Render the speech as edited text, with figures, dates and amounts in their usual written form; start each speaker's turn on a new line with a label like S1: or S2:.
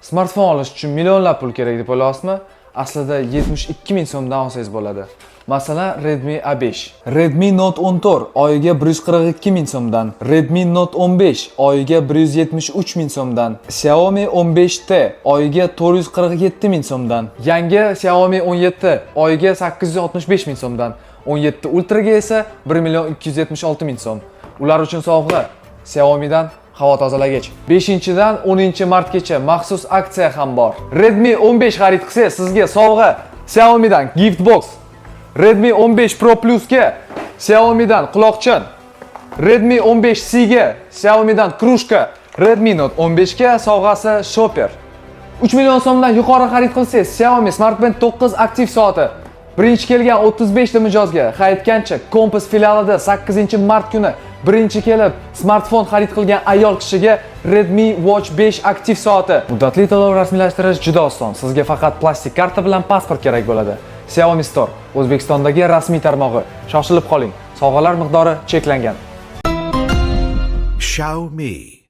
S1: Smartfon olish uchun millionlab pul kerak deb o'ylayapsizmi? Aslida 72 ming so'mdan olsangiz bo'ladi. Masalan, Redmi A5, Redmi Note 14 oyiga 142 ming so'mdan, Redmi Note 15 oyiga 173 ming so'mdan, Xiaomi 15T oyiga 447 ming so'mdan, yangi Xiaomi 17 oyiga 865 ming so'mdan, 17 Ultraga esa 1 million 276 ming so'm. Ular uchun sovg'a Xiaomi'dan havo tozalagich. 5-dan 10 martgacha maxsus aksiya ham bor. Redmi 15 xarid qilsangiz, sizga sovg'a Xiaomi'dan gift box. Redmi 15 Pro Plus ga Xiaomi'dan quloqchin. Redmi 15C ga Xiaomi'dan кружка. Redmi Note 15 ga sovg'asi shopper. 3 million so'mdan yuqori xarid qilsangiz, Xiaomi Smart Band 9 aktiv soati. Birinchi kelgan 35 ta mijozga hayitgancha Compass filialida 8 mart kuni birinchi kelib smartfon xarid qilgan ayol kishiga Redmi Watch 5 aktiv soati. Muddatli to'lov rasmiylashtirish juda oson. Sizga faqat plastik karta bilan pasport kerak bo'ladi. Xiaomi Store O'zbekistondagi rasmiy tarmog'i. Shoshilib qoling. Sovg'alar miqdori cheklangan.
S2: Xiaomi.